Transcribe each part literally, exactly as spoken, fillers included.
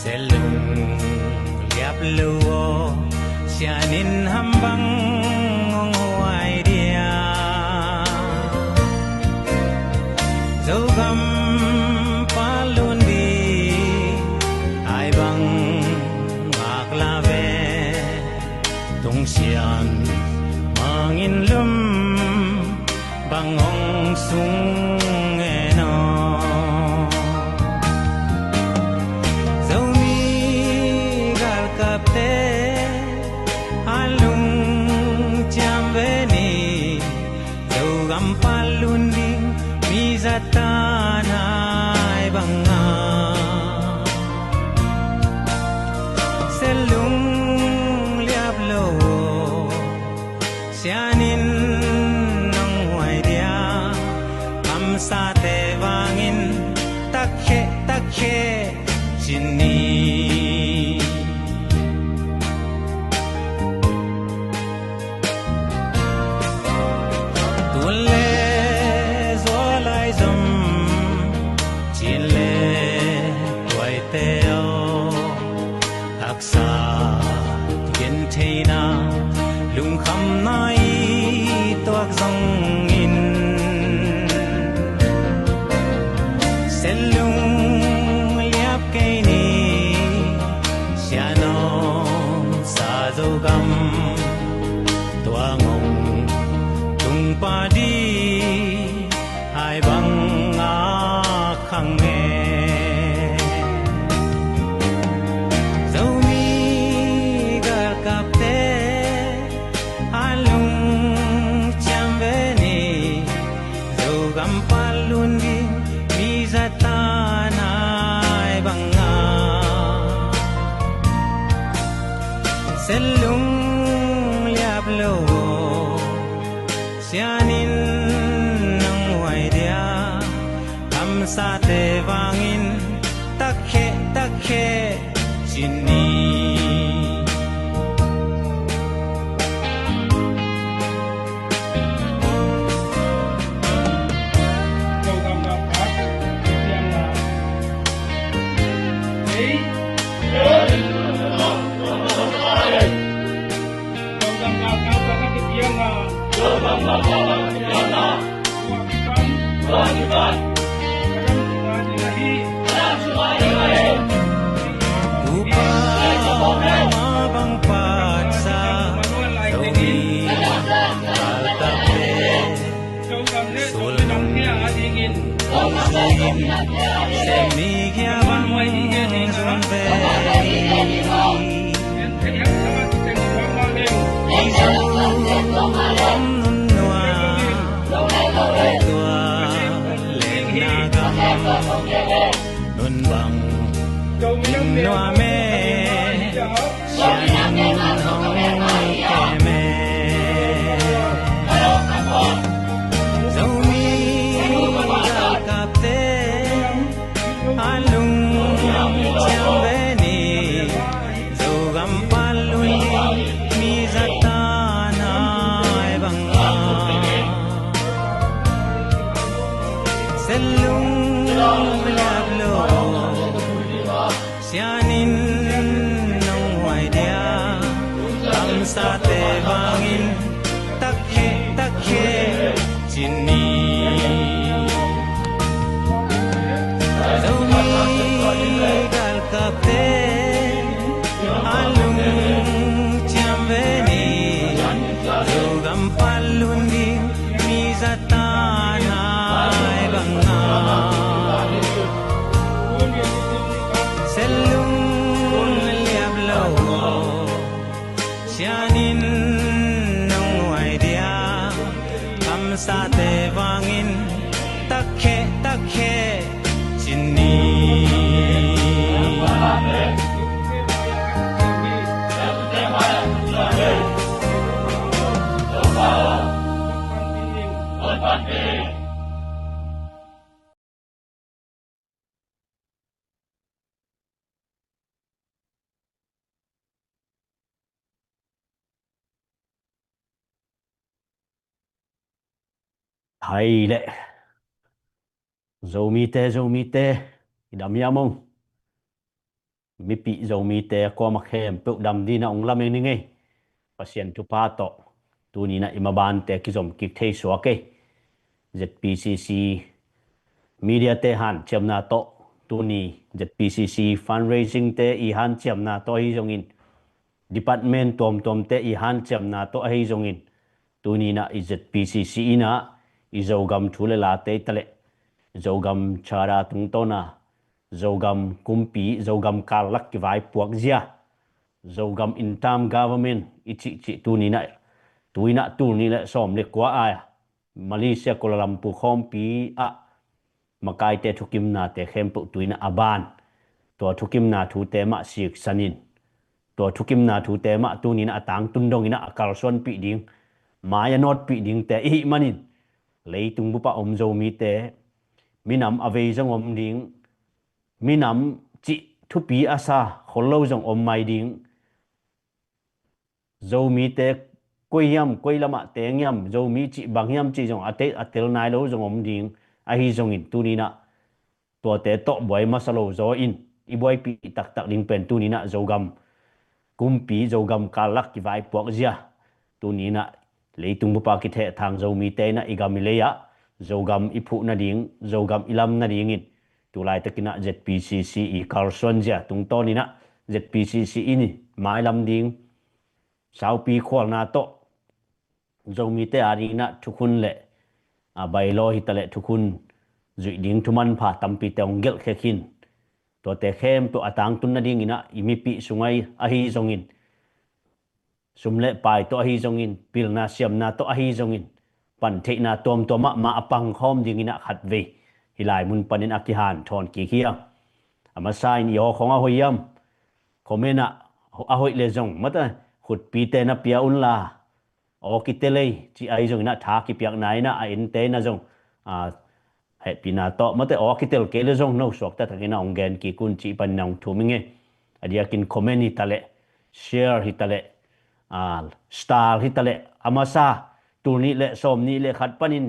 Lung liap lo aw, sian in ham bang hong huai dia. Zogam palun di ai bang ngak la ve. Tung sian mangin lum bang hong sung e no. Zomi galkapte a lungciam ve ni. Zogam palun ding mi zatan ai bang a. Sia lung liap lo aw, sian in hong huai dia. Kamsate vangin takhe takhe ci ni. Tun le zual ai zom, cin le tuaite aw. Haksa gentheihna lungkhamna i tuak zongin, sia lung liap kei ni. Sia nawngsa Zogam tuang hong tung pah di ai bang a khang e. Zomi galkapte a lungciam ve ni. Zogam palun ding mi zatan ai bang a. Sia lung liap lo aw, sian in hong huai dia. Kamsate vangin takhe takhe ci ni. Tupa mah bang patsa Zomi galkapte. Sulung hong suin semi kia bang zun ve. Mizo om nun nua tua lengna gam nun bang ning nua me. Sian in hong kem e. Zomi galkapte a lungciam ve ni. Zogam palun ding mi zatan ai bang a. Sia lung liap lo aw, sian in hong huai dia. Kamsate vangin takhe takhe ci ni. Zomi galkapte a lungciam ve ni. Zogam palun ding mi zatan ai bang a. Sia lung liap lo aw, sian in hong huai dia. Kamsate vangin takhe takhe ci ni. Hai le. Zomite, Zomite, i dam hiam ong? mipih Zomite a kuamah khempeuh dam dingin a ong lamen hi ngei. Pasian thupha tawh tuninah i mabante kizom kik thei suak ei. Z P C C mediate hanciamna tawh, tuni Z P C C fundraisingte i hanciamna tawh ahi zongin, department tuamtuamte i hanciamna tawh ahi zongin, tuninah i Z P C C inah i Zogam thu le late i taleh, Zogam charter tungtawna, Zogam kumpi, Zogam karlak kivaipuak zia, Zogam interim government i cihcih tuninah, tuinah tulnih le sawm le kua a Malaysia Kuala Lumpur khawmpi ah makaite thukimnate khempeuh tuinah a ban. Tua thukimna thute mah siksanin, tua thukimna thute mah tuninah a tangtun donginah a kalsuanpih ding, mai a nawtpih dingte i hih manin, leitung bupah om Zomite, minam a vei zong om ding, minam cih thupi a sa khol lo zong om mai ding. Zomite koi hiam, koi lamah teng hiam, Zomi cih bang hiam cih zong a te-, a tel nai lo zong om ding. Ahi zongin tuninah tuate tawh buai masa lo zaw in, i buaipih taktak ding pen tuninah Zogam kumpi, Zogam karlak kivaipuak zia, tuninah leitung bupa kithehthang Zomite inah i gam i lei ah Zogam i phuh nading, Zogam i lam nadingin, tulaitakinah Z P C C i kalsuan zia tungtawninah Z P C C in mailam ding saupi khualna tawh Zomite a dinginah thukhun le, a, bylaw hitaleh thukhun zuih ding thumanpha tampite hong gelhkhia khin. Tuate khempeuh a tangtun nadinginah i mipih sungah ahi zongin, sum le pai tawh ahi zongin, pilna siamna tawh ahi zongin, pantheihna tuamtuamah mah a pangkhawm dinginah khatvei hih lai mun panin a kihanthawn kik hi a. A masa in i aw khong a hoih hiam? Comment ah a hoih le zong mate khutpite na pia unla, aw kitel ei, ci ahi zonginah tha kipiakna inah a ente inah zong, a, hehpihna tawh mate aw kitel kei le zong no suakta takinah hong gen kik un cih paninah hong thum i ngei. A diakin comment hitaleh, share hitaleh, a, star hitaleh, a masa tulnih le sawmnih le khat panin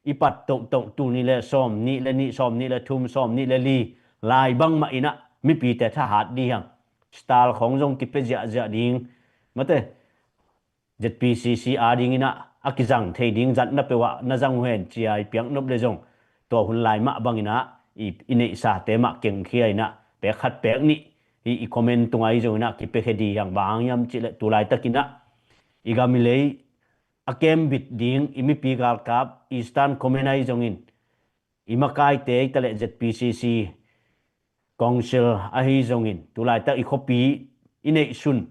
i pat tohtoh tulnih le sawmnih le nih, sawmnih le thum, sawmnih le li lai bangmah inah mipite thahat dih hiang. Star khong zong kipia ziahziah ding mate Z P C C a dinginah a kizang thei ding zatna peuhah na zang uh hen ci-a i piaknop le zong, tua hun lai mah banginah i, i neihsate mah kengkhia inah pek khat pek nih hi i comment tungah ahi zonginah kipiakhia dih hiang. Bang hang hiam cihleh tulaitakinah i gam i lei a kembit ding i mipi galkap Eastern Command ahi zongin, i makaite hitaleh Z P C C Council ahi zongin, tulaitak i khuapi i neihsun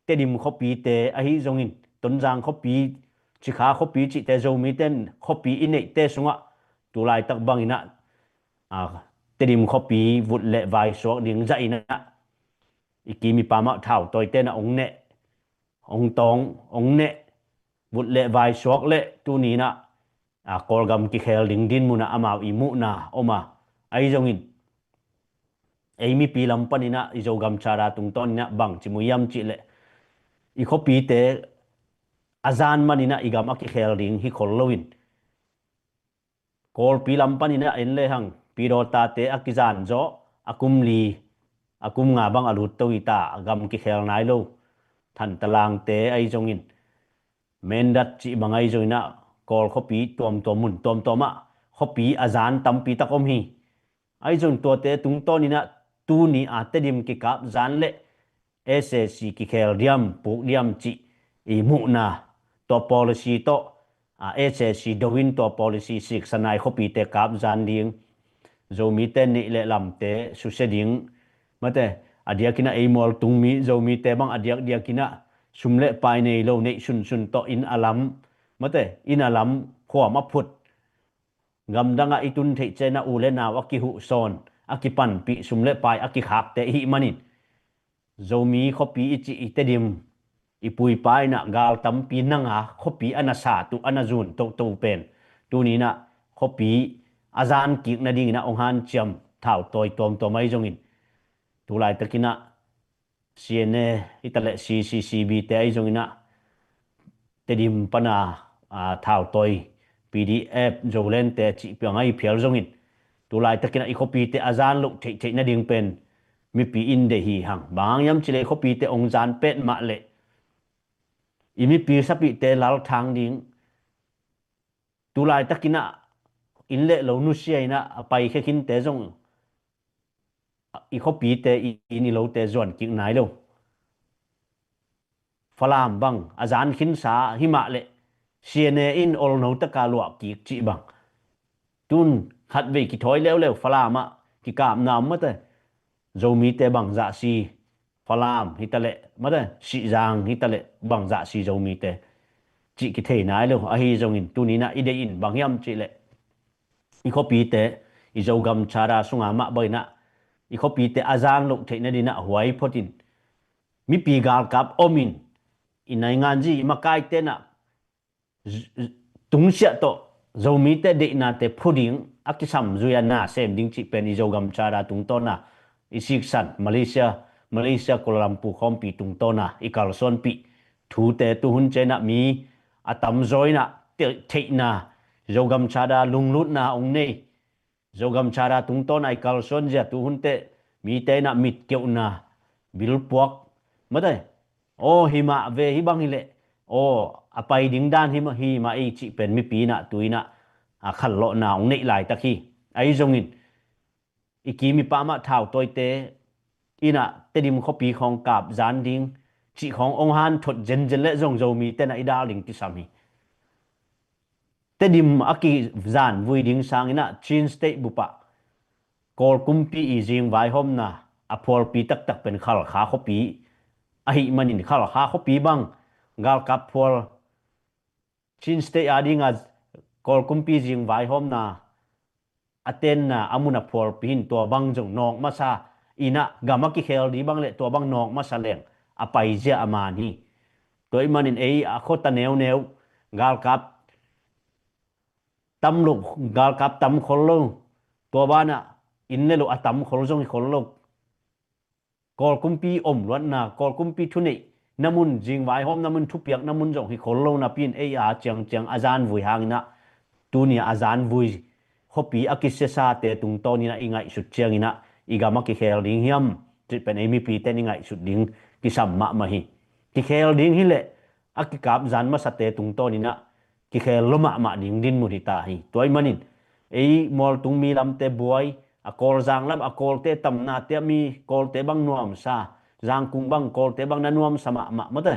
Tedim khuapite ahi zongin, Tonzang khuapi, Cikha khuapi cihte Zomite in khuapi i neihte sungah tulaitak banginah, a, Tedim khuapi vut le vaisuak ding zahinah i kim i pam ah thautawite na ong neh, ong tawng, ong neh, vut le vaisuak le tuninah, a, Kawlgam kikhel ding din munah amau i muhna om a, ahi zongin ei mipi lam paninah i Zogam charter tungtawninah bangci mu hiam cihleh i khuapite a zan maninah i gam a kikhel ding hi khol loin Kawlpi lam paninah en lehang Pidawtate a kizan zawh a kum li, a kum nga bang a lut to hi ta, a gam kikhel nai lo Thantalangte ahi zongin, Mendat cih bang ahi zonginah Kawl khuapi tuamtuam mun tuamtuamah khuapi a zan tampi tak om hi. Ahi zong tuate tungtawninah tuni a Tedim kikap zan le S A C kikhel diam, puk diam cih i muhna, tua policy tawh, a, S A C do in tua policy siksanai khuapite kap zan ding, Zomite neih le lamte susia ding, mate, a diakinah ei mualtung mi Zomite bang a diakdiakinah sum le pai nei lo neih sunsun tawh inn a lam, mate, inn a lam khuam a phut, gamdangah i tun theih cianah u le nau a kihuhsawn, a kipanpih, sum le pai a kikhakte i hih manin, Zomi khuapi i cih i Tedim i puipa inah gal tampi nanga khuapi a na sat uh, a na zun toto pen tuninah khuapi a zan kik nadinginah ong hanciam thautawi tuamtuam ahi zongin, tulaitakinah C N A hitaleh C C C B te ahi zonginah Tedim pana, a, thautawi P D F Zolente cih piang ahi phial zongin, tulaitakinah i khuapite a zan loh theihtheih nading pen mipi in deih hi hang. Bang hang hiam cih leh i khuapite ong zan pet mah leh i mipi sapihte lalthang ding. Tulaitakin ah inn le lo nusia in ah a paikhia khinte zong i khuapite, i inn i lote zuan kik nai lo. Falam bang a zan khinsa hi mah leh C N A in olno taka luah kik cih bang. Tun khatvei kithawi leuleu Falam ah kikapna om mate. Zomite bangzah si, Falam hitaleh mate, Sihzang hitaleh bangzah si Zomite cih kithei nai lo. Ahi zongin tuni in ah i deih in bang hiam cih leh i khuapite, i Zogam Charter sunga mah bang in ah i khuapite a zan loh theih nading in ah huai phot in mipi galkap om in, i nainganzi i makaite in ah z-, z-, tungsiah tawh Zomite deihnate phu ding, a kisam zui a na sem ding cih pen i Zogam Charter tungtawn a, i siksan Malaysia, Malaysia Kuala Lumpur khawmpi tungtawn a i kalsuanpih thute tuhun ciang ah mi a tamzaw in ah te-, theihna, Zogam Charter lunglutna ong nei. Zogam Charter tungtawn a i kalsuan zia tuhun teh mite in ah mitkeuhna, bilpuak mate. Aw, hi mah ve, hi bang hi leh, aw, a pai ding dan hi mah, hi mah ei cih pen mipi in ah tu in ah a khanlawhna ong neih laitak hi. Ahi zongin i kim i pam ah thautawite in ah Tedim khuapi khawng kap zan ding cih khawng ong hanthot zenzen leh zong Zomite in ah i dal ding kisam hi. Tedim a kizan vui ding sangin ah Chin State bup ah Kawl kumpi i zing vaihawmna a phualpi taktak pen Khalkha khuapi ahih manin Khalkha khuapi bang galkap phual Chin State a ding a Kawl kumpi zing vaihawmna a tenna a mun a phualpi hi in tua bang zong nawk masa in ah gam a kikhel ding bang leh tua bang nawk masa leng a paizia a man hi. Tua ahih manin ei a khuata neuneu galkap tam lo, galkap tam khol lo, tua banah inn le lo a tam khol zong hi khol lo. Kawl kumpi om luatna, Kawl kumpi thuneihna mun, zing vaihawmna mun, thupiakna mun zong hi khol lo napi in ei a ciangciang a zan vui hangin ah tuni a zan vui khuapi a kisiasate tungtawn in ah i ngaihsut ciangin ah i gam a kikhel ding hiam cih pen ei mipite in i ngaihsut ding kisam mahmah hi. Kikhel ding hi leh a kikap zan masate tungtawn in ah kikhel lo mahmah ding dinmun hi ta hi. Tua ahih manin ei mualtung mi lamte buai, a Kawlzang lam a Kawlte tamnate ah mi Kawlte bang nuamsa, Zangkung bang Kawlte bang na nuamsa mahmah mate.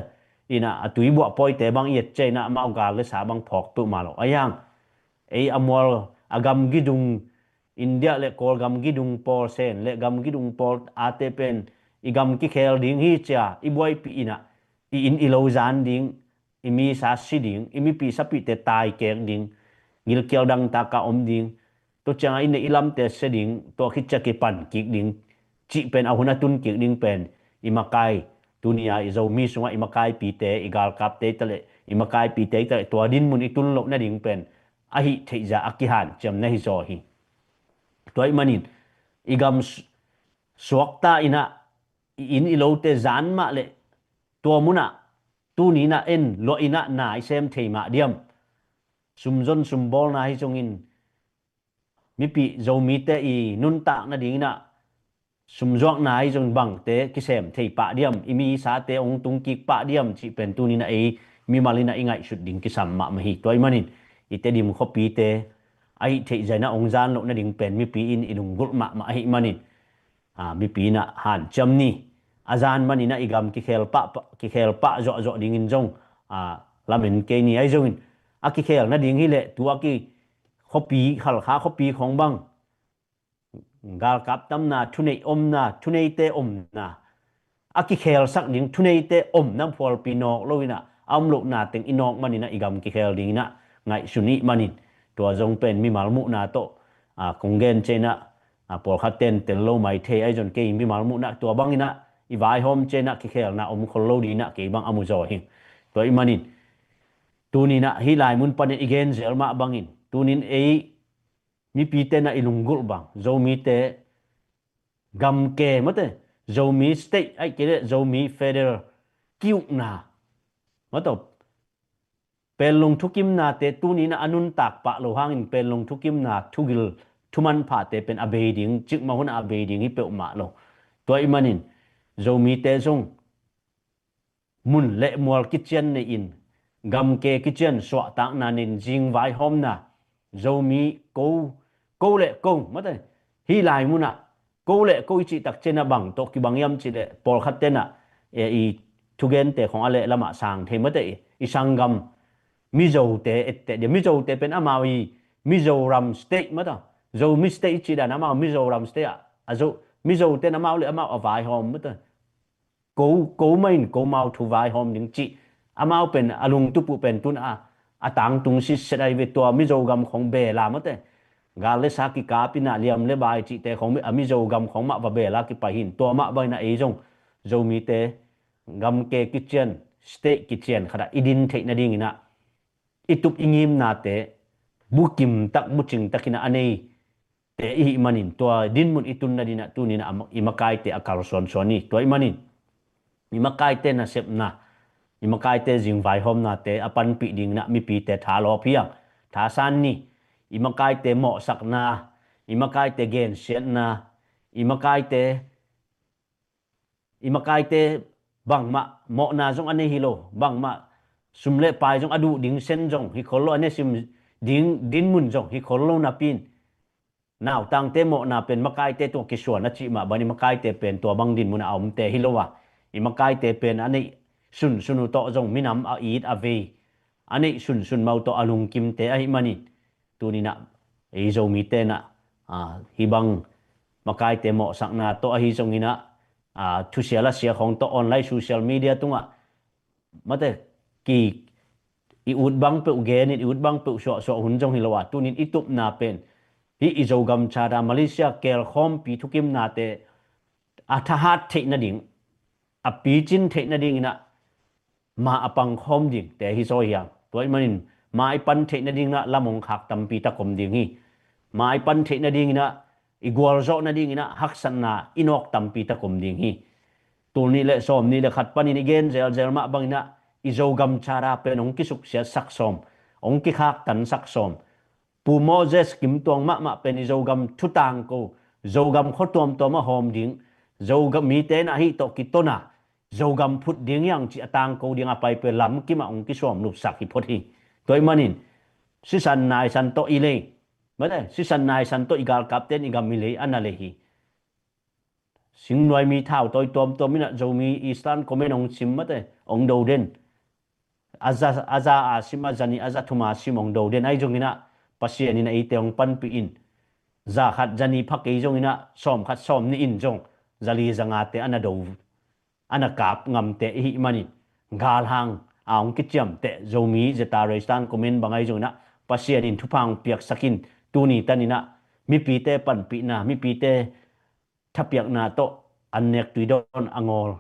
In ah a tuibuah pawite bang i et ciang in ah amau gal le sa bang phawk peuhmah lo. Ahi hang ei a mual a gamgi dung, India le Kawl gamgi dung pawl, Sen le gamgi dung pawl ate pen i gam kikhel ding hi ci a i buaipih in ah i inn i lo zan ding, i misa si ding, i mipi sapihte taikek ding, gilkial dangtak a om ding, tua ciangah i neih i lamte sia ding, tua khit ciang kipan kik ding cih pen a hun a tun kik ding pen i makai, tuni a i Zomi sungah i makaipite, i galkapte hi taleh, i makaipite hi taleh tua dinmun i tun loh nading pen ahih theihzah a kihanciamna hi zaw hi. Tua ahih manin i gam su-, suakta in ah i inn i lote zan mah leh tua munah tuni in ah en luah in ah na i sem thei mah diam? Sumzon sumbawlna hi zongin mipi Zomite i nuntak nading in ah sumzuakna hi zongin bangte kisem thei pah diam? I misate ong tung kik pah diam cih pen tuni in ah ei mimal in ah i ngaihsut ding kisam mahmah hi. Tua ahih manin i Tedim khuapite ahih theihzah in ah ong zan loh nading pen mipi in i lunggulh mahmah ahih manin a, mipi in ah hanciam ni. A zan man in ah i gam kikhel pah, pah, kikhel pah zuahzuah dingin zong a, lamen kei ni. Ahi zongin a kikhel nading hi leh tu a ki khuapi, Khalkha khuapi khawng bang galkap tamna, thuneih omna, thuneite omna, a kikhelsak ding thuneite omna phualpi nawk lo in ah a om lohna teng i nawk man in ah i gam kikhel ding in ah ngaihsun ih manin tua zong pen mimal muhna tawh a, kong gen ciang in ah a, pawlkhat ten tel lo mai thei. Ahi zong kei mimal muhna tua bang in ah i vaihawm ciang in ah kikhelna om khol lo ding in ah kei bang a mu zaw hi. Tua ahih manin tuni in ah hih lai mun panin i gen zel mah bangin tuni in ei mipite in ah i lunggulh bang, Zomite gamke mate, Zomi State ahih kei leh Zomi Federal ki-ukna mate, Panglong thukimnate tuni in ah a nuntak pah lo hangin Panglong thukimna thugil thumanphate pen a bei ding, cikmah hun ah a bei ding hi peuhmah lo. Tua ahih manin Zomite zong mun le mual kician nei-in, gamke kician suahtakna nei-in, zingvaihawmna, Zomi ko, ko le ko, mate, hih lai munah ko le ko i cih takcianah bang tawh kibang hiam cih leh pawlkhat tenah, e, i thugente khong a leh lamah sang thei, mate, i, i sanggam Mizote etteh dia. Mizote pen amau i Mizoram State, mate, Zomi State i cih dan amau Mizoram State ah a Zo, Mizote in amau le amau a vaihawm, mate, ko, ko mah in ko mau thu vaihawm ding cih amau pen a lungtup uh pen tun a, a tangtung sitset ahi ve. Tua Mizo gam khong bela, mate, gal le sa kikap inah liam le bai cihte khong a Mizo gam khong mah va bela kipai hin. Tua mah bang inah ei zong Zomite gamke kician, state kician khatah i din theih nadinginah i tup i ngimnate bukim tak, bucing takinah a nei te ihih manin tua dinmun i tun nadinah tuninah i makaite a kalsuansuan hi. Tua ahih manin i makaite nasepna, i makaite zingvaihawmnate a panpih dinginah mipite thalawp hi hang, thasan ni. I makaite mawhsakna, i makaite gensiatna, i makaite i makaite bangmah mawhna zong a nei hi lo, bangmah sum le pai zong a duh ding sen zong hi khol lo, a nesim ding dinmun zong hi khol lo napi-in, nautangte mawhna pen makaite tungah kisuan a cih mah bangin i makaite pen tua bang dinmun a omte hi lo a, i makaite pen a neih sunsun uh tawh zong minam a it a vei, a neih sunsun mau tawh a lungkimte ahih manin, tuninah ei Zomite inah, a, hih bang makaite mawhsakna tawh ahi zonginah, a, thusia lasia khong tawh online social media tungah, mate, ki, i ut bang peuh genin, i ut bang peuh suahsuah hun zong hi lo a, tunin i tupna pen hih i Zogam Charter, Malaysia kelkhawmpi thukimnate a thahat theih nading, a picin theih nadinginah ma a pangkhawm dingte hi zaw hi hang. Tua ahih manin ma i pan theih nadinginah lam hong khak tampi tak om ding hi. Ma i pan theih nadinginah, i gualzawh nadinginah haksatna i nawk tampi tak om ding hi. Tul nih le sawm nih le khat panin i gen zelzel mah banginah i Zogam Charter pen hong kisuksiatsak sawm, hong kikhaktansak sawm. Pu Moses Kim Tuang mahmah pen i Zogam thutangko, Zogam khua tuamtuam a hawm ding, Zogam mite in a hih tawh kitona, Zogam phut ding hiang cih a tangko ding a pai pen lamkim ah hong kisuamlupsak hi phot hi. Tua ahih manin sisan naisan tawh i lei, mate, sisan naisan tawh i galkapte in i gam i lei a na lei hi. Singnuai mi thau tawi tuamtuam inah Zomi Eastern Command hong sim, mate, hong do den. A za, a za a sim, a za nih, a za thum a sim hong do den ahi zonginah Pasian in a eite hong panpih in, za khat za nih pha kei zonginah sawm khat sawm nih in zong za li za ngate a na do, a na kap ngamte ihih manin, galhang a hong kiciamteh Zomi Zeta Reistan Komen bang ahi zonginah Pasian in thupha hong piaksak in, tuni taninah mipite panpihna, mipite thapiakna tawh an nek tui dawn a ngawl,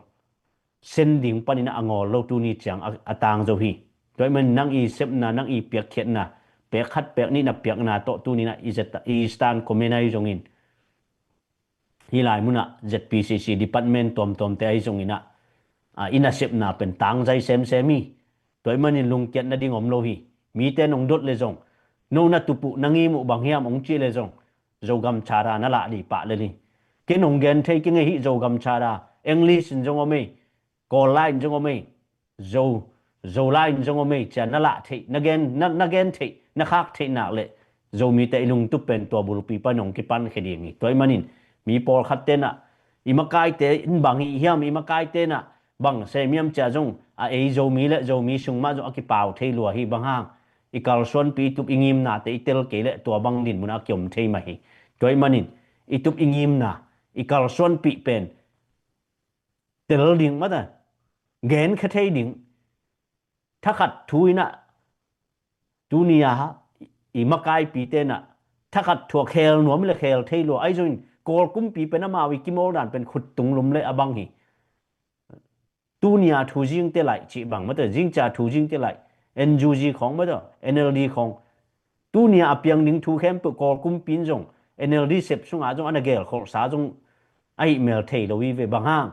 sen ding paninah a ngawl lo tuni ciang a, a tang zo hi. Tua ahih manin nang i sepna, nang i piakkhiatna, pek khat pek nih na piakna tawh tuninah i Zeta, i Eastern Command ahi zongin, hih lai munah Z P C C department tuamtuamte ahi zonginah, a, i nasepna pen tangzai semsem hi. Tua ahih manin lungkiat nading om lo hi. Mite nong dot le zong, no na tup uh, na ngim uh bang hiam hong cih le zong, Zogam Charter na lah dih pah lel hi. Ken hong gen thei kei ing ei, hih Zogam Charter English in zong om ei, Kawl lai in zong om ei, Zo, Zo lai in zong om ei, cia na lah theih, na gen, na, na gen theih, na khak theih nak leh Zomite i lungtup pen tua bulpi pan hong kipankhia ding hi. Tua ahih manin mi pawlkhat tenah, i makaite in bang hih hiam, i makaite inah bang sem hiam cia zong, a, ei Zomi le Zomi sung mah zong a kipau thei lua hi. Bang hang, i kalsuanpih, i tup i ngimnate i tel kei leh tua bang dinmun a kiom thei mah hi. Tua ahih manin i tup i ngimna, i kalsuanpih pen tel ding, mate, genkhia thei ding, thakhat thu inah, tuni a i makaipite inah thakhat thu a khel nuam le khel thei lua ahi zongin, Kawl kumpi pen amau i kimawl dan pen khut tung lum le a bang hi. Tuni a thu zingte lai cih bang, mate, zingcia thu zingte lai, N U G khawng, mate, N L D khawng, tuni a a piang ding thu khempeuh Kawl kumpi in zong, N L D sep sungah zong a na gelkholhsa zong ahih mel thei lo hi ve. Bang hang,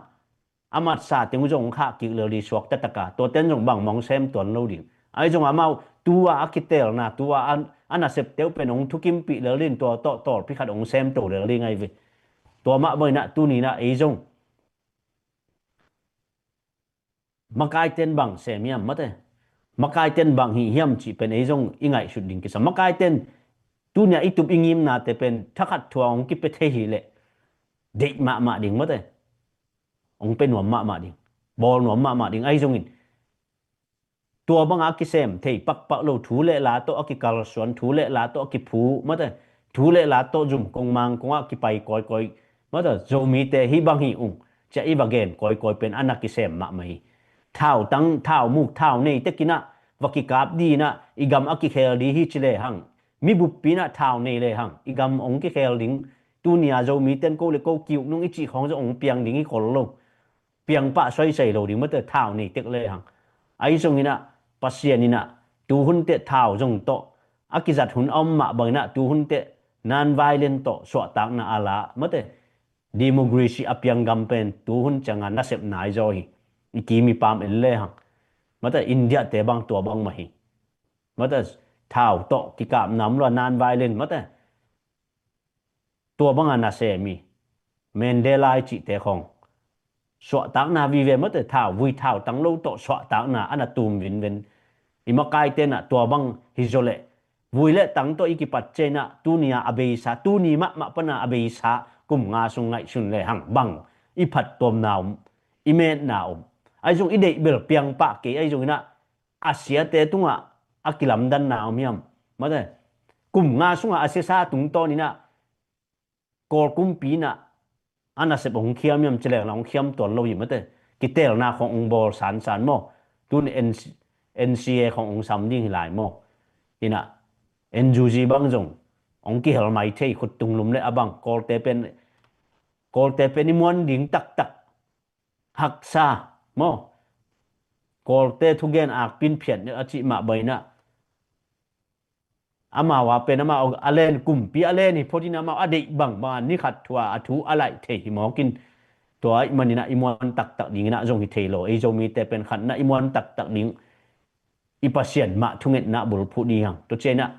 a matsa teng uh zong hong khah kik lel dih suak taktak a, tuate in zong bangmah hong sem tuan lo ding. Ahi zong amau tu-a a kitelna, tu-a a, a nasepte uh pen hong thukimpih lel dih, tua tawh tawlpi khat hong sem to lel ding ahi ve. Tua mah bang inah tuni inah ei zong Makaiten bang sem hiam mate, makaiten bang hih hiam cih pen ei zong i ngaihsut ding kisam. Makaiten tunia i tup i ngimnate pen thakhat thua hong kipia thei hileh deih mahmah ding mate, hong pia nuam mahmah ding, bawl nuam mahmah ding. Ahi zongin tua banga kisem thei pakpak lo, thu le la tawh a kikalsuan, thu le la tawh a kiphu mate, thu le la tawh zum kong mang kongah kipai kawikawi mate, Zomite hih bang hi ung cia i va gen kawikawi pen a na kisem mahmah hi. Thautang, thaumuk, thau nei tekinah va kikap dinah i gam a kikhel di hi ci lehang, mi buppi inah thau nei lehang i gam hong kikhel ding. Tunia Zomiten ko le ko kiuk nung i cih khawng zong hong piang ding hi khol lo. Piangpah soisai lo ding mate, thau nei tek lehang. Ahi zonginah Pasian inah tuhun teh thau zong tawh a kizat hun a om mah banginah tuhun teh non-violent tawh suahtakna a la mate, democracy a piang gam pen tuhun cianga nasep nai zaw hi. I kim i pam en lehang mate, India te bang tua bang mah hi. Mate, thau tawh kikapna om lua, non-violent mate, tua banga nasem hi. Mandela i cihte khawng suahtakna vive mate, thau vui thautang lo tawh suahtakna a na tum vinven. I makaite inah tua bang hi zawleh vui le tang tawh i kipat cianginah tunia a beisa, tuni mahmah pana a beisa kum nga sung ngaihsun lehang bang i phattuamna om, i metna om. Ahi zong i deih bel piangpah kei ahi zonginah a siate tungah a kilamdanna om hiam mate, kum nga sungah a siasa tungtawninah Kawl kumpi inah a nasep hong khiam hiam ci leng la hong khiam tuan lo hi mate, kitelna khawng hong bawl sansan maw? Tun NCA khawng hong sam ding hi lai maw? Inah NUG bang zong hong kihel mai thei, khuttung lum le a bang, Kawlte pen, Kawlte pen i muan ding taktak, haksa maw? Kawlte thugen akpin phiat a cih mah banginah amau a pen amau a len, kumpi a len hi phot inah amau a deih bangbanga ni khat thua a thu a laih thei hi mawkin, tua ahih maninah i muan taktak dinginah zong hi thei lo. Ei Zomite pen khatnah i muan taktak ding i Pasian mah thungetna bulphuh dihang. Tua cianginah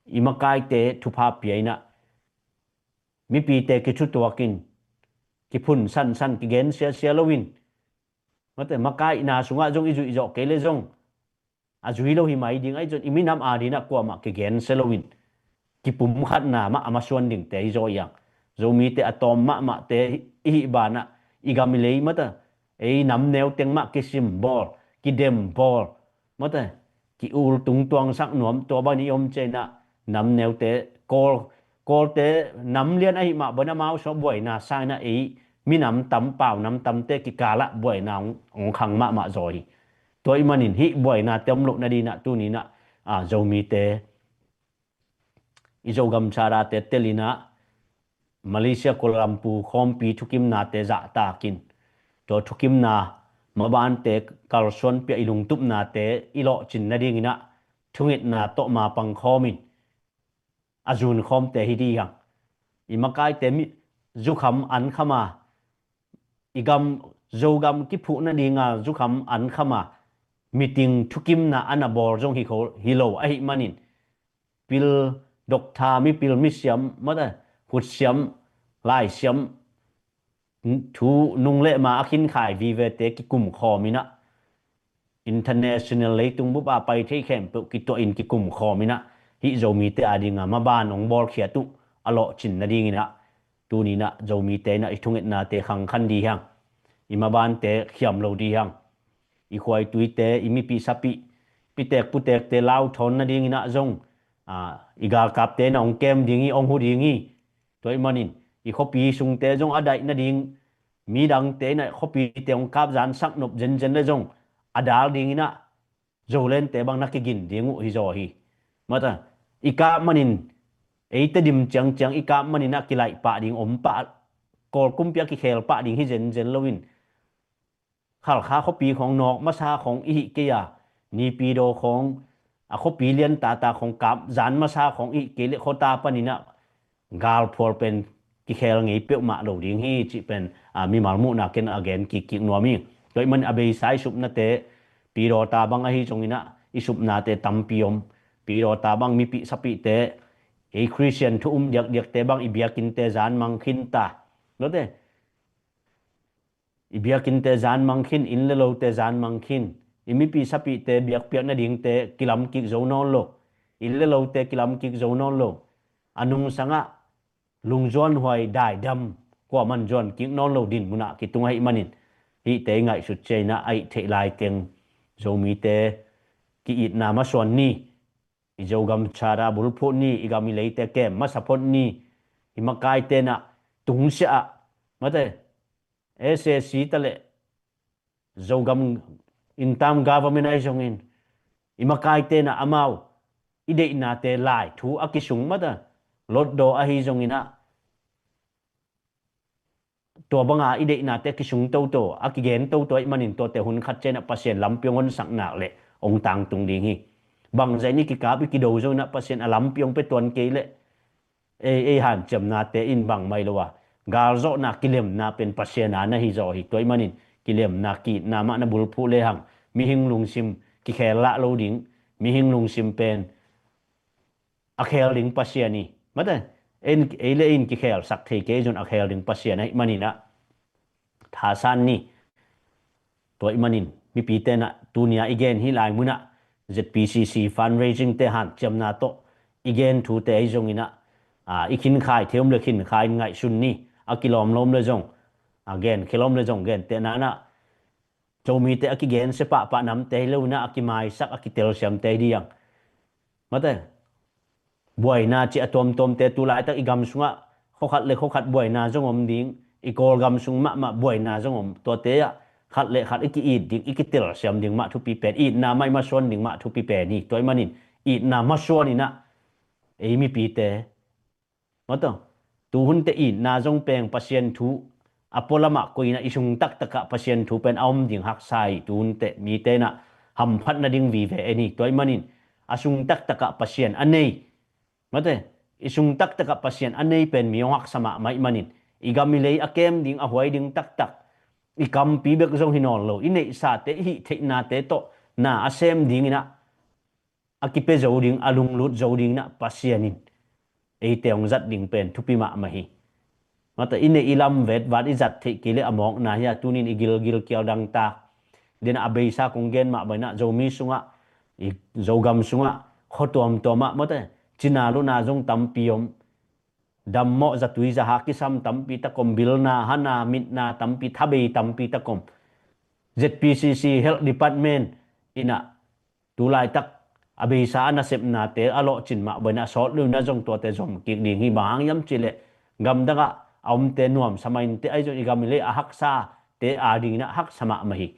i makaite thupha pia inah mipite kithutuakin, kiphun sansan, kigen siasia loin mate, makaihna sungah zong i zuih zawh kei le zong a zui lo hi mai ding ahi zong i minam adinah kuamah kigensia loin kipumkhatna mah a masuan dingte hi zaw iang. Zomite a tawm mahmahte i hih banah i gam i lei mate, ei nam neuteng mah kisim bawl, kidem bawl mate, ki-ul tungtuangsak nuam, tua bangin i om cianginah nam neute, Kawl, Kawlte nam lian ahih mah banah amau sungah buaina sanginah ei minam tam, pau nam tamte kikalah buaina hong, hong khang mahmah zaw hi. Tua ahih manin hih buainate om loh nadinah tuninah a, Zomite i Zogam charate telinah Malaysia Kuala Lumpur khawmpi thukimnate zahtakin, tua thukimna mabante kalsuanpia i lungtupnate i lawhcin nadinginah thungetna tawh mapang khawmin a zunkhawmte hi dihang. I makaite mi zukham ankhama, i gam, Zogam kiphuh nadinga zukham ankhama meeting thukimna a na bawl zong hi kho, hi lo ahih manin pil, doctor, mipil, misiam mate, hutsiam, laisiam, thu nung le ma a khinkhai vivete kikumkhawm inah international leitung bup a pai thei khempeuh kituahin kikumkhawm inah hih Zomite adinga maban hong bawlkhiat uh a lawhcin nadinginah tuninah Zomite inah i thungetnate khangkhan dihang. I mabante khiam lo dihang. I khuaituite, i mipih sapih, pitek putekte lauthawn nadinginah zong a, i galkapte na hong kem ding hi, hong hu ding hi. Tua ahih manin i khuapi sungte zong a daih nading, midangte inah khuapite hong kapzansak nop zenzen le zong a dal dinginah Zolente bang na kigin ding uh hi zaw hi. Mate, i kap manin, ei Tedim ciangciang i kap maninah kilaih pah ding om pah, Kawl kumpi a kikhel pah ding hi zenzen loin Khalkha khuapi khawng nawk masa khawng i hih kei a, Naypyidaw khawng, a khuapi lian tata khawng kap zan masa khawng i hih kei leh khuata paninah galphual pen kikhel ngei peuhmah lo ding hi cih pen a, mimal muhna ken a gen kikkik nuam hi. Tua ahih man a beisa i supnate, Pyidawta bang ahi zonginah i supnate tampi om. Pyidawta bang mipih sapihte, ei Khristian thu um diakdiakte bang i biakinnte zan mang khinta. Note, i biakinnte zanmang khin, inn le lote zanmang khin, i mipi sapihte biakpiak nadingte kilam kik zo nawn lo, inn le lote kilam kik zo nawn lo. A nungsangah lungzuan huai daidam kuaman zuan kik nawn lo din munah kitung ahih manin, hihte i ngaihsut ciainah a ih theih lai teng Zomite ki-itna masuan ni, i Zogam chada bulphuh ni, i gam i leite kem masa phot ni, i makaite nah tungsiah ah, mate, S A C taleh Zogam in tam government ahi zongin, i makaite nah amau i deihnate lai thu a kisung mata, lotdaw ahi zonginah, tua banga i deihnate kisung toto, a kigen toto ahih manin tuate hun khat cianah Pasian lampi hong honsak nak le hong tangtung ding hi. Bangzah in i kikap i kido zonginah Pasian a lampi hong pia tuan kei leh, ei, ei hanciamnate in bang mai lo a, galzawhna kilemna pen Pasian a na hi zaw hi. Tua ahih manin kilemna, ki-itna mah na bulphuh lehang mihing lungsim kikhel lah lo ding, mihing lungsim pen a khel ding Pasian hi. Mate, ei le ei in kikhelsak thei kei zong a khel ding Pasian ahih maninah thasan ni. Tua ahih manin mipite nah tunia i gen hi lai munah Z P C C fundraising te hanciamna tawh i gen thute ahi zonginah, a, i khinkhai theum le khinkhai in ngaihsun ni. A kilawmlawm le zong, a, gen khelawm le zong, gentehna nah Zomite a kigensia pahpah namte hi lo inah a kimaisak, a kitelsiamte hi diang. Mate, buaina cih a tuamtuamte tu laitak i gam sungah khokhat le khokhat buaina zong om ding, i Kawlgam sung mahmah buaina zong om. Tuate ah khat le khat i ki-it ding, i kitelsiam ding mah thupi pen, itna mah i masuan ding mah thupi pen hi. Tua ahih manin itna masuan inah ei mipite, mate, tuhunte itna zong peng Pasian thu a pualamah koih inah i sung taktakah Pasian thu pen a om ding haksa hi. Tuhunte mite inah hamphat nading vive en hi. Tua ahih manin a sung taktakah Pasian a nei, mate, i sung taktakah Pasian a nei pen mi hong haksa mahmah ahih manin, i gam i lei a kem ding, a huai ding taktak, i kampi bek zong hi nawn lo, i neihsate, i hih theihnate tawh na a sem dinginah a kipia zo ding, a lunglut zo dinginah Pasian in eite hong zat ding pen thupi mahmah hi. Mate, i neih i lam vetvat i zat theih kei leh a mawkna hi a, tunin i gilgil kial dangtak. Denah a beisa kong gen mah bangin ah Zomi sungah, i Zogam sungah, khua tuamtuamah, mate, cina luna zong tampi om. Dammawh zatui zahak kisam tampi tak om, bilna, hana, mitna tampi, thabei tampi tak om. Z P C C Health Department inah tu laitak a beisa a nasepnate a lawhcin mah bangin a sawt lo inah zong tuate zom kik ding hi. Bang hang hiam cihleh gamdangah a omte nuamsa mah inteh, ahi zong i gam i lei a haksate a dinginah haksa mahmah hi.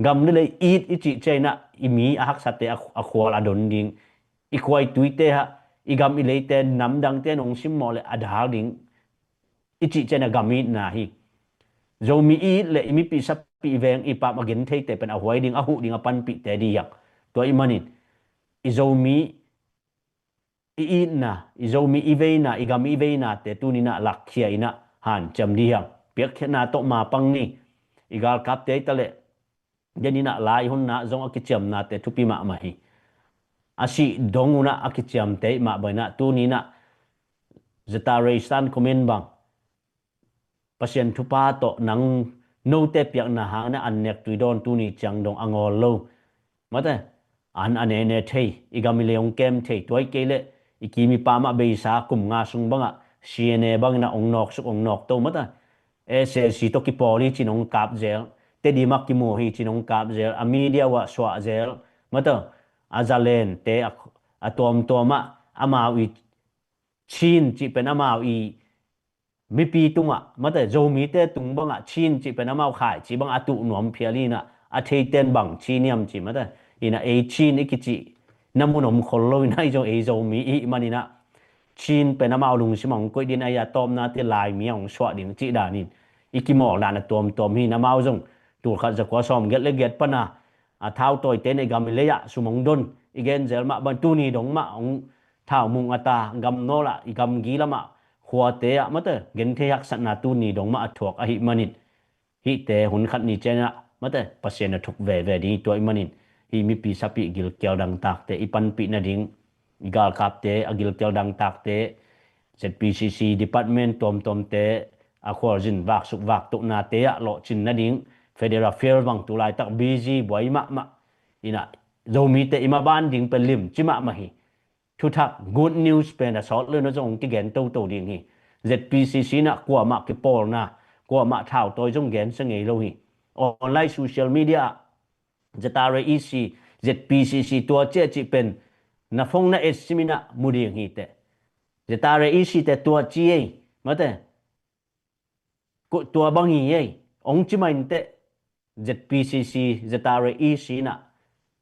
Gam le lei it i cih cianginah i mi a haksate a, a khual a don ding, i khua i tuite hah, i gam i leite namdangte in hong simmawh le a dal ding i cih cianginah gam itna hi. Zomi i it le i mipi sapi i veng i pam a gen theite pen a huai ding, a huh ding, a panpihte ding hiang. Tua ahih manin i Zomi i itna, i Zomi i veina, i gam i veinate tuninah lakkhia inah hanciam ding hiang. Piakkhiatna tawh mapang ni. I galkapte hi taleh, deninah lai hunna zong a kiciamnate thupi mahmah hi. A sih dong unah a kiciamte mah bangin ah tuninah Zeta Reistan comment bang, Pasian thupha tawh nang note piakna hangin ah an nek tui dawn tuni ciang dong a ngawl lo. Mate, an a nene thei, i gam i lei hong kem thei, tua hi kei leh i kim i pam ah beisa kum nga sung bangah C N A bangin ah hong nawksuk hong nawkto, mate. S A C tawh kipawl hi cin hong kap zel, Tedim ah kimu hi cin hong kap zel, a media uah suah zel, mate, a zalente a, a tuamtuam ah amau i Chin cih pen amau i mipi tungah, mate, Zomite tung bangah Chin cih pen amau khaici bangah a tuh nuam phial inah a theiten bang Chin hiam ci, mate, inah ei Chin i kicih na mun om khol lo inah i zong ei Zomi i hih maninah Chin pen amau lungsim ah hong koih ding ahi a, tawpna te Laimi ah hong suah ding cih danin i kimawl dan a tuamtuam hi. Amau zong tulkhat zakua sawmgiat le giat pana a thautawite nei gam i lei ah sum hong don, i gen zel mah bang tuni dong mah hong thau mung a ta, gam nawl ah, i gamgi lamah, khuate ah, mate, genthei haksatna tuni dong mah a thuak ahih manin, hihte hun khat ni cianah, mate, Pasian a thuk veve ding hi. Tua ahih manin hih mipi sapi gilkial dangtakte i panpih nading, i galkapte a gilkial dangtakte, Z P C C department tuamtuamte a khualzin vaksuk vaktohnate ah lawhcin nading Federal Affairs bang tu laitak busy buai mahmah. Inah Zomite i maban ding pen limci mahmah hi. Thuthak good news pen a sawt lo na zong kigen toto ding hi. Z P C C inah kuamah kipawlna, kuamah thautawi zong gensia ngei lo hi. Online social media ah Z R A E C, Z P C C tua ci a cih pen na phone na et sim inah mu ding hi teh. Z R A E C te tua ci ei, mate, tua bang hi ei, ong ci mah inteh. Z P C C, Z R A E C inah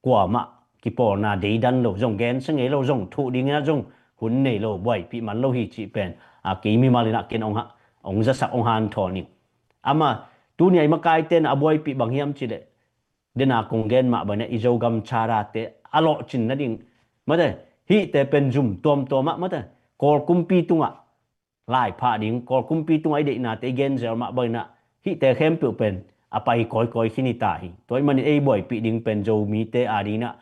kuamah kipawlna deidan lo, zong gensia ngei lo, zong thuh ding inah zong hun nei lo, buaipih man lo hi cih pen a kei mimal inah ken ong zasak ong hanthawn ing. Amah tuni a i makaite inah a buaipih bang hiam cih leh, dena kong gen mah bang inah i Zogam charate a lawhcin nading, mate, hihte pen zum tuamtuam ah, mate, Kawl kumpi tungah laiphah ding, Kawl kumpi tungah i deihnate i genzel mah bang inah hihte khempeuh pen a pai kawikawi khin hi ta hi. Tua ih manin ei buaipih ding pen Zomite a ding inah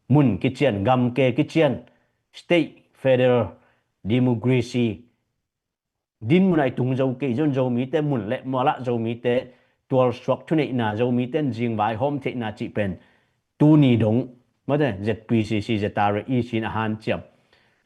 mun kician, gamke kician, state, federal, democracy din munah i tung zo kei zong Zomite mun le mualah Zomite tualsuak thuneihna, Zomite in zingvai hawm theihna cih pen tuni dong, mate, Z P C C, Z R A E C in a hanciam.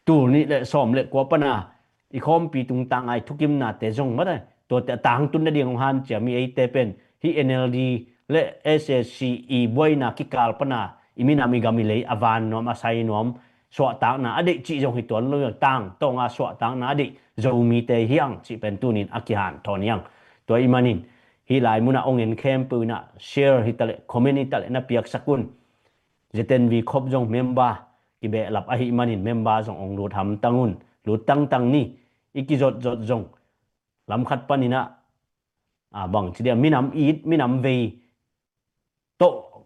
Tul nih le sawm le kua pana i khawmpi tungtang ai thukimnate zong, mate, tuate a tangtun nading hong hanciam i eite pen hih N L D le S A C i buaina kikal pana i minam i gam i lei a van nuam a sai nuam suahtakna a deih cih zong hi tuan lo, tangtawnga suahtakna a deih Zomite hiang cih pen tunin a kihanthawn hiang. Tua ih manin hih lai munah ong en khempeuh inah share hitaleh, comment hitaleh na piaksak un. Z N V khop zong member kibehlap ahih manin member zong ong lut hamtang un, lut tangtang ni. I kizotzot zong lamkhat paninah a bang ci dia, minam it, minam vei tawh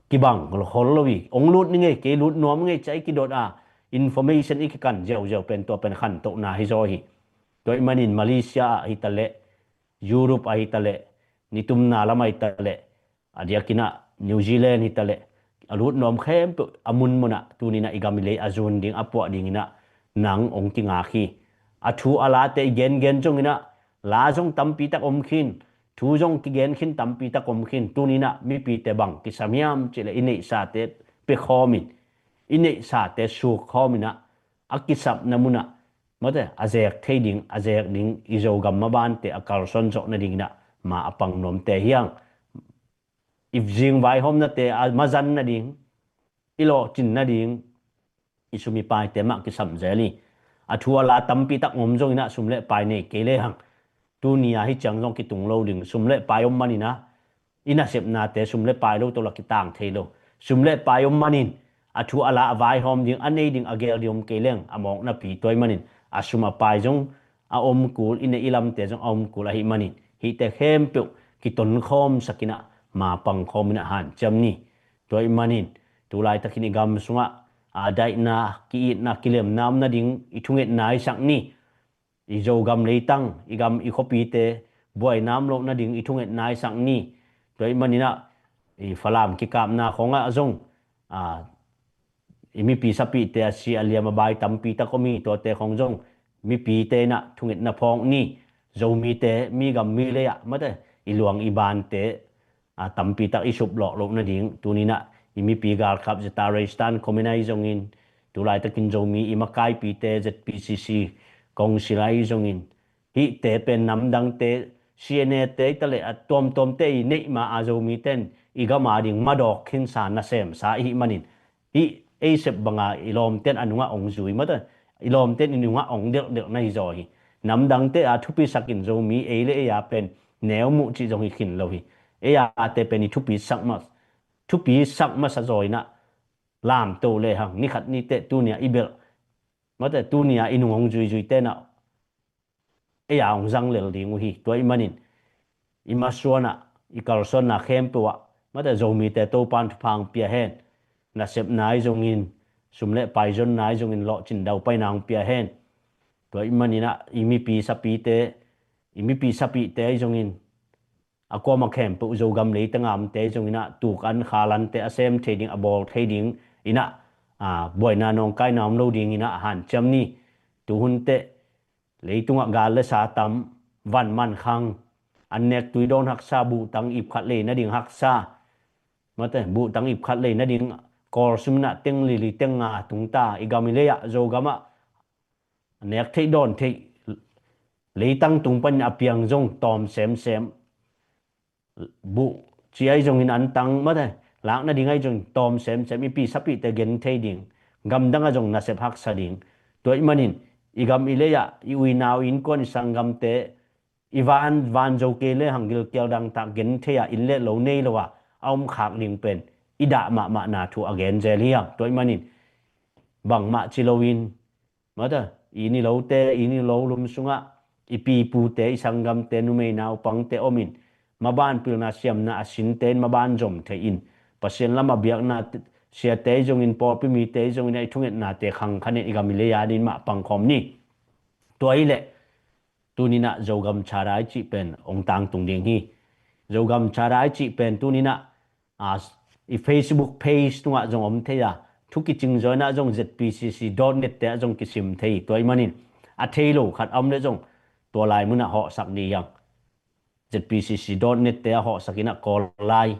kibang khol lo hi. Ong lut ni ngei, kei lut nuam ngei, cia i kidot a information i kikan ziauziau pen tua pen khantohna hi zaw hi. Tua ih manin Malaysia ah hitaleh, Europe ah hitaleh, nitumna lam ah hitaleh, a diakinah New Zealand hitaleh, a lut nuam khempeuh a munmunah tuninah i gam i lei a zun ding a puah dinginah nang ong kingak hi. A thu a late i gengen zonginah la zong tampitak om khin, thu zong kigen khin tampitak om khin. Tuninah mipite bang kisam hiam cihleh i neihsate pekhawmin, i neihsate sukkhawminah a kisapna munah, mate, a zek thei ding, a zek ding i Zogam mabante a kalsuan zawh nadinginah ma a pang nuamte hiang. I zingvai hawmnate a mazan nading, i lawhcin nading i sum i paite mah kisam zel hi. A thu a la tampitak ngom zonginah sum le pai nei kei lehang, tuni a hi ciang zong kitung lo ding. Sum le pai om maninah i nasepnate sum le pai lo tawh la kitang thei lo. Sum le pai om manin a thu a la a vaihawm ding, a nei ding, a gel ding om kei leng a mawk napi. Tua ih manin a sum a pai zong a om kul, i neih i lamte zong a om kul ahih manin hihte khempeuh kitonkhawm sakinah ma pangkhawminah hanciam ni. Tua ih manin tu laitakin i gam sungah a daihna, ki-itna, kilemna om nading i thungetna i sak ni. I Zogam leitang, i gam i khuapite buaina om loh nading i thungetna i sak ni. Tua ih maninah i Falam kikapna khawngah zong a, i mipi sapihte a si a liam a bai tampitak om hi. Tuate khawng zong mipite inah thungetna phawk ni. Zomite mi gam mi lei ah, mate, i luang i bante a tampitak i suplawh loh nading tuninah i mipi galkap Z R A stand committee ahi zongin, tu laitakin Zomi i makaipite Z P C C council ahi zongin, hihte pen namdangte, C N A te i taleh a tuamtuamte i neihma a Zomite in i gam a ding madawk khinsa nasemsa ihih manin, hih ei sep banga i lawmte in a nungah ong zui, mate, i lawmte in i nungah ong delhdelh na hi zaw hi. Namdangte a thupisakin Zomi ei le ei a pen neu muh cih zong hi khin lo hi. Ei ate pen i thupisak ma, thupisak masa zaw inah lamto lehang, nikhat niteh tunia i belh, mate, tunia i nung ong zuizuite inah ei a ong zang lel ding uh hi. Tua ih manin i masuanah, i kalsuanna khempeuh ah, mate, Zomite Topan thupha ong pia hen. Nasepna ahi zongin, sum le pai zonna ahi zongin, lawhcin daupaina ong pia hen. Tua ih maninah i mipi sapite, i mipi sapihte ahi zongin, a kuamah khempeuh Zogam leitanga omte ahi zonginah tuk an khal ante a sem thei ding, a bawl thei ding inah, a, buaina nawngkaina om lo dinginah hanciam ni. Tuhunteh leitungah gal le sa tam, van man khang, an nek tui dawn haksa, buhtang ip khat lei nading haksa, mate, buhtang ip khat lei nading Kawl sum in ah teng li li teng nga tungta, i gam i lei ah, Zogam ah nek theih dawn theih, leitang tung panin a piang zong tawm semsem, buh ci ahi zongin, an tang, mate, lak nading ahi zongin tawm semsem, i pi sapihte gen thei ding, gamdang ah zong nasep haksa ding. Tua ahih manin i gam i lei ah, i uinau, i innkuan, i sanggamte, i van, van zo kei le hang gilkial dangtak gen thei a, inn le lo nei lo a a om khak ding pen i dah mahmahna thu a gen zel hi hang. Tua ahih manin bangmah ci loin, mate, i inn i lote, i inn i lo lum sungah i pi i pute, i sanggamte, numei naupangte omin, maban pilna siamna a sinte in maban zom thei in, Pasian lam a biakna siate ahi zongin, pawlpi mite ahi zongin, a i thungetnate khang khanin i gam i lei adingin mah pangkhawm ni. Tua hi leh tuni in ah Zogam Chara i cih pen ong tangtung ding hi. Zogam Chara i cih pen tuni in ah, a, i Facebook page tungah zong om thei a, thu kicing zaw in ah zong Z P C C dot net te ah zong kisim thei. Tua ahih manin a thei lo khat a om le zong tua lai mun ah hawhsak dih hang. Z P C C dot net te ah hawhsak in ah Kawl lai,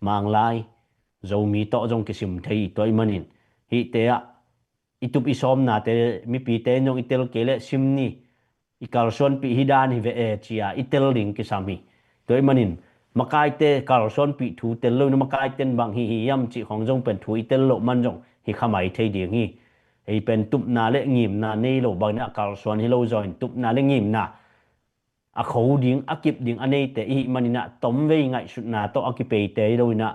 Mang lai, Zomi tawh zong kisim thei. Tua ahih manin hihte ah i tup i sawmnate mipite in zong i tel kei leh sim ni, i kalsuanpih hi dan hi ve e ci a i tel ding kisam hi. Tua ahih manin makaite kalsuanpih thu tel lo in, makaite in bang hi hi hiam cih khawng zong pen thu i tel loh man zong hi kha mai thei ding hi. Ei pen tupna le ngimna nei lo bangin ah kalsuan hi lo zaw in, tupna le ngimna a kho ding, a kip ding a neite i hih manin ah, tomvei ngaihsutna tawh a kipeite hi lo in ah,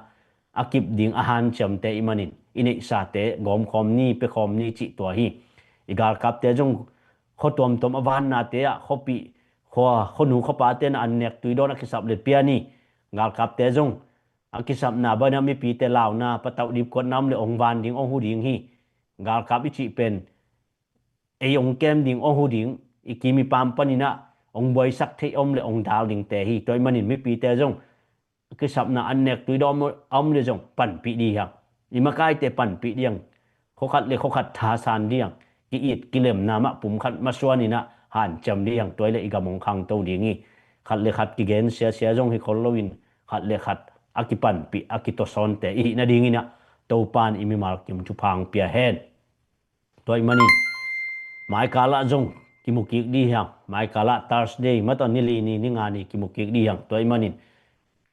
a kip ding a hanciamte i hih manin i neihsate gawmkhawm ni, pekhawm ni cih tua hi. I galkapte zong khua tuamtuam a vannate ah, khuapih, khua, khuanu khuapate in ah an nek tui dawn a kisap le pia ni. Galkapte zong a kisapna bangin ah mipite launa, patauh dipkuatna om le ong van ding, ong hu ding hi. Galkap i cih pen ei ong kem ding, ong hu ding, i kim i pam panin ah ong buaisak theih om le ong dal dingte hi. Tua ahih manin mipite zong kisapna an nek tui dawn a om le zong panpih dih hang. I makaite panpih dih hang. Khua khat le khua khat thasan dih hang. Ki-it kilemna mah pum khat masuan in ah hanciam dih hang. Tua hi leh i gam ong khangto ding hi. Khat le khat kigen siasia zong hi khol loin, khat le khat a kipanpih, a kitawsawnte i hih nadingin ah Topa in i mimal kim thupha ong pia hen. Tua ahih manin maikal ah zong kimu kik dih hang. Maikal ah Thursday, mate, ni li ni, ni nga ni kimu kik dih hang. Tua ahih manin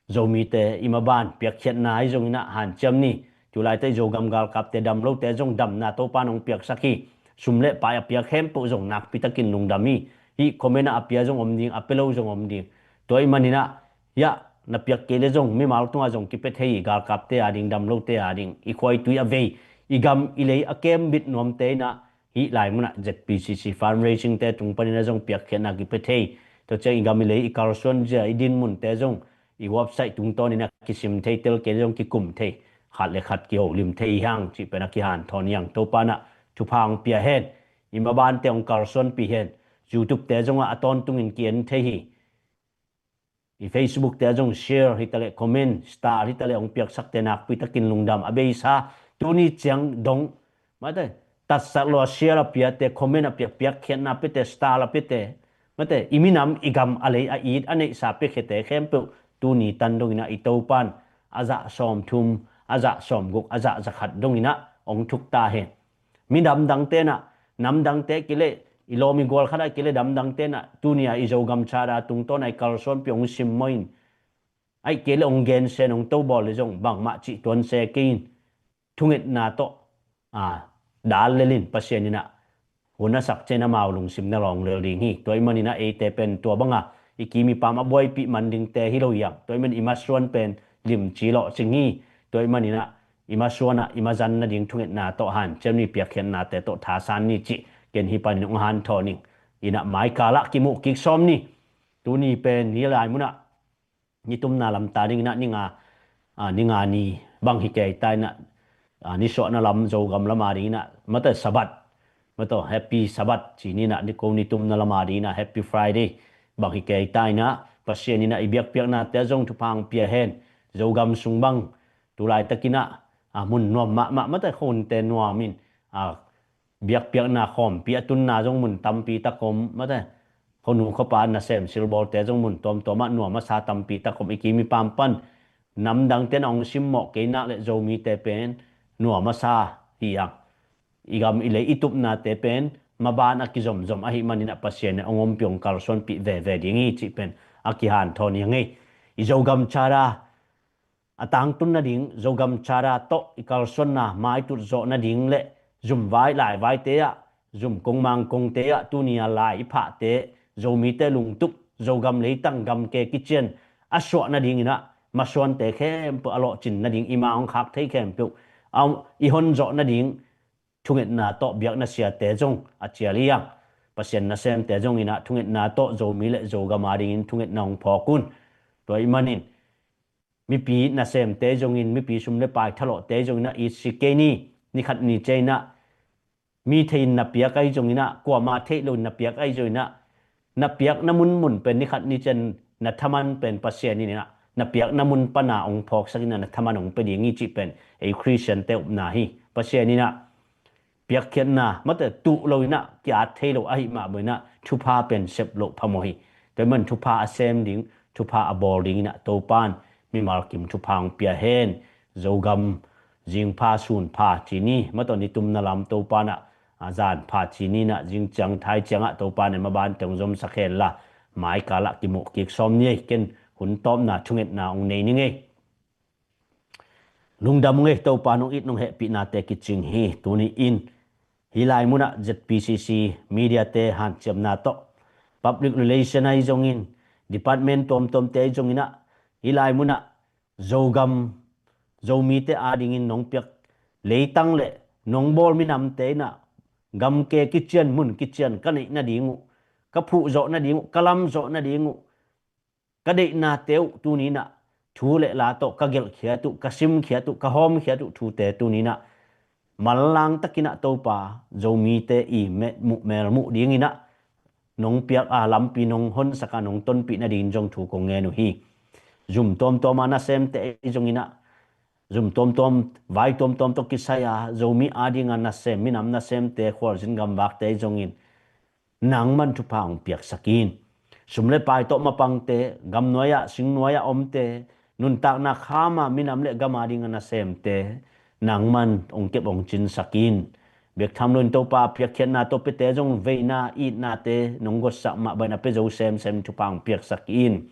Zomite i maban piakkhiatna ahi zongin ah hanciam ni. Tulaite Zogam galkapte dam lote zong damna Topa in ong piaksak hi. Sum le pai a pia khempeuh zong nakpitakin lungdam hi. Hih comment ah a pia zong om ding, a pia lo zong om ding. Tua ahih manin ah, hiah na piak kei le zong mimal tungah zong kipia thei hi. Galkapte ading, dam lote ading, i khua i tui a vei, i gam i lei a kembit nuamte in ah hih lai mun ah Z P C C fundraising te tung panin ah zong piakkhiatna kipia thei. Tua ciang i gam i lei, i kalsuan zia, i dinmunte zong i website tungtawnin ah kisim thei, tel kei le zong kikum thei. Khat le khat kiholim thei hi hang cih pen a kihanthawn hi hang. Topa in ah thupha ong pia hen. I mabante ong kalsuanpih hen. YouTube te zongah a tawntungin ki-en thei hi. I Facebook te ah zong share hi ta leh, comment, star hi ta leh ong piaksakte nakpitakin lungdam. A beisa tuni ciang dong, mate, tatsat lo a share a piate, comment a piak, piakkhiatna piate, star a piate, mate, i minam i gam a lei a it a neihsa piakkhiate khempeuh tuni tan dongin ah i Topa in a zah sawmthum, a zah sawmguk, a zah zakhat dongin ah ong thuk ta hen. Mi damdangte in ah, namdangte kei leh, i lawm i gual khat ah kei leh, damdangte in ah tuni a i Zogam Chara tungtawn a i kalsuanpih ong simmawh in, ahih kei leh ong gensen, ong tobawl le zong bangmah cih tuanse kei in, thungetna tawh a dal lel in, Pasian in ah hun a sak ciangin amau lungsim na lawng lel ding hi. Tua ahih manin ah eite pen tua banga i kim i pam a buaipih man dingte hi lo hi hang. Tua ahih manin i masuan pen limci lawhcing hi. Tua ahih manin ah i masuan ah i mazan nading thungetna tawh hanciam ni, piakkhiatnate tawh thasan ni cih ken hih panin ong hanthawn ing. In ah maikal ah kimuh kik sawm ni. Tuni pen ni lai mun ah nitumna lam ta dingin ah ni nga, a, ni nga ni bang hi kei ta in ah, a, nisuahna lam Zogam lam a dingin ah, mate, Sabbath, mate, Happy Sabbath ci ni in ah, ni ko nitumna lam a dingin ah Happy Friday bang hi kei ta in ah, Pasian in ah i biakpiaknate ah zong thupha ong pia hen. Zogam sung bang tu laitakin ah, a, mun nuam mahmah, mate, khuahunte nuam in, a, biakpiakna khawmpi a tunna zong mun tampi tak om, mate, khuanu khuapa nasem silbawlte zong mun tuamtuamah nuam a sa tampi tak om i kim i pam pan. Namdangte na hong simmawh kei nak le Zomite pen nuam a sa hi ang. I gam i lei i tupnate pen maban a kizomzom ahih manin ah Pasian in hong ompih hong kalsuanpih veve ding hi cih pen a kihanthawn hi ang ei. I Zogam Charter a tangtun nading, Zogam Charter tawh i kalsuanna maitut zawh nading le zumvai laivaite ah, zum kong mang kongte ah tuni a lai i phahte, Zomite lungtup, Zogam leitang gamke kician a suah nadingin ah masuante khempeuh a lawhcin nading, i ma hong khak thei khempeuh a i honzawh nading thungetna tawh biakna siate zong a cial hi ang. Pasian nasemte zong in ah thungetna tawh Zomi le Zogam adingin thungetna hong phawk un. Tua ahih manin mipi nasemte zongin, mipi sum le pai thalawhte zongin ah it si kei ni. Nikhat ni ciang in ah mi thei in na piak ahi zongin ah, kuama theih lo in na piak ahi zongin ah, na piakna munmun pen nikhat ni ciang na thaman pen Pasian in ah na piakna mun pana hong phawksak in ah na thaman hong pia ding hi cih pen ei Khristiante upna hi. Pasian in ah piakkhiatna mate tuh lo in ah ki-at thei lo ahih mah bangin ah thupha pen sep loh phamawh hi. Tua ahih man thupha a sem ding, thupha a bawl dingin ah Topa in mimal kim thupha hong pia hen. Zogam zingpha sunpha ci ni, mate nitumna lam Topa in ah, a, zanpha ci ni in ah, zingciang thaiciang ah Topa in ah mabante hong zomsak hen la, maikal ah kimuh kik sawm ni ei. Ken hun tawpna thungetna hong nei ning ei. Lungdam ung ei, Topa nong it nong hehpihnate kicing hi. Tuni in hih lai munah Z P C C mediate hanciamna tawh, public relation ahi zongin, department tuamtuamte ahi zongin ah, hih lai munah Zogam, Zomite adingin nong piak leitang le nong bawl minamte in ah gamke kician, mun kician ka neih nading uh, ka phuhzawh nading uh, ka lamzawh nading uh, ka deihnate uh tuni in ah thu le la tawh ka gelhkhiat uh, ka simkhiat uh, ka hawmkhiat uh thute tuni in ah manlang takin ah Topa, Zomite i muh mel muh dingin ah nong piak a lampi nong honsak a nong tonpih nadingin zong thu kong ngen uh hi. Zum tuamtuam a nasemte ahi zongin ah, zum tuamtuam, vai tuamtuam tawh kisai a Zomi ading a nasem, minam nasemte, khualzin gamvakte ahi zongin nangman thupha hong piaksak in. Sum le pai tawh mapangte, gamnuai ah, singnuai ah omte, nuntakna kham a minam le gam ading a nasemte nangman hong kep hong cinsak in. Bek tham loin Topa, piakkhiatna tawh piate zong veina, itnate nong gotsak mah bangin a pia zo semsem thupha hong piaksak in.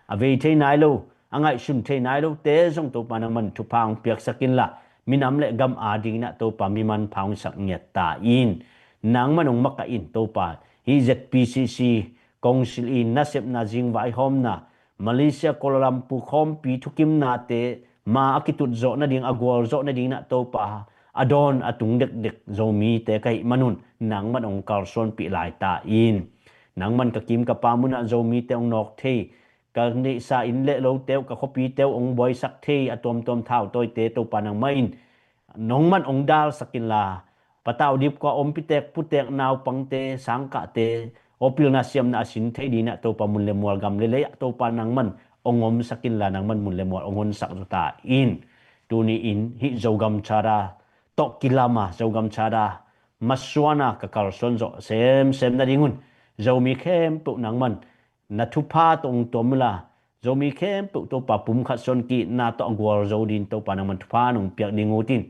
A vei thei nai lo, a ngaihsun thei nai lote zong Topa nangman thupha hong piaksak inla, minam le gam adingin ah Topa mi manpha hong sak ngiat ta in. Nangman hong makaih in Topa. Hih Z P C C Council i nasepna zingvaihawmna, Malaysia Kuala Lumpur khawmpi thukimnate ma a kitutzawh nading, a gualzawh nadingin ah Topa, a dawn a tung dekdek Zomite ka hih manun nangman hong kalsuanpih lai ta in. Nangman ka kim ka pam munah Zomite hong nawk thei, ka neihsa inn le lote uh, ka khuapite uh hong buaisak thei a tuamtuam thautawite Topa nangmah in nongman hong dalsak inla, patau dipkua, ompitek putek, naupangte, sangkahte, awpilna siamna a sin thei dingin ah Topa mun le mual, gam le lei ah Topa nangman hong omsak inla, nangman mun le mual hong honsak zaw ta in. Tuni in hih Zogam Charter tawh kilam a, Zogam Charter masuan a ka kalsuan zawh semsem nadingun Zomi khempeuh nangman na thupha tawh hong tuam inla, Zomi khempeuh Topa pumkhat suan ki-itna tawh a gualzo dingin Topa nangman thupha nong piak ding ut in.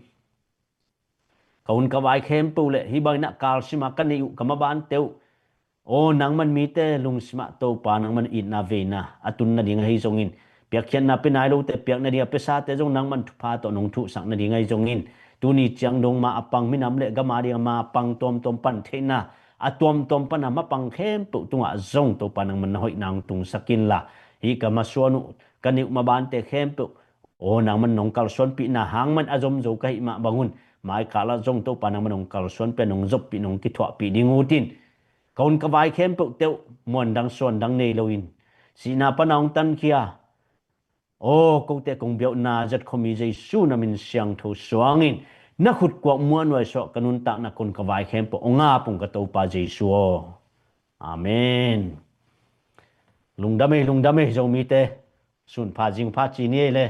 Ka hun ka vai khempeuh le hih bangin ah kalsim a ka neih uh, ka mabante uh, aw, nangman mite lungsim ah Topa nangman itna veina a tun nading ahi zongin, piakkhiatna pia nai lote piak nading a piasate zong nangman thupha tawh nong thuhsak nading ahi zongin, tuni ciang dong ma a pang minam le gam ading a ma a pang tuamtuam pan theihna a tuamtuam pan a mapang khempeuh tungah zong Topa nangman na hoihna hong tungsak inla, hih ka masuan uh, ka neih uh mabante khempeuh, aw, nangman nong kalsuanpihna hangman a zomzo ka hih mah bangun, maikal ah zong Topa nangman nong kalsuanpih, nong zoppih, nong kithuahpih ding ut in. Ka hun ka vai khempeuhte uh muandang suandang nei loin, sihna pana hong tankhia, aw, kote kong biauhna zat khuami Jesu na min siangtho suangin, na khutkuak muanhuai suah ka nuntakna ka hun ka vai khempeuh hong ap ung ka Topa Jesu aw. Amen. Lungdam ei, lungdam ei, Zomite. Sunpha zingpha ci ni ei le.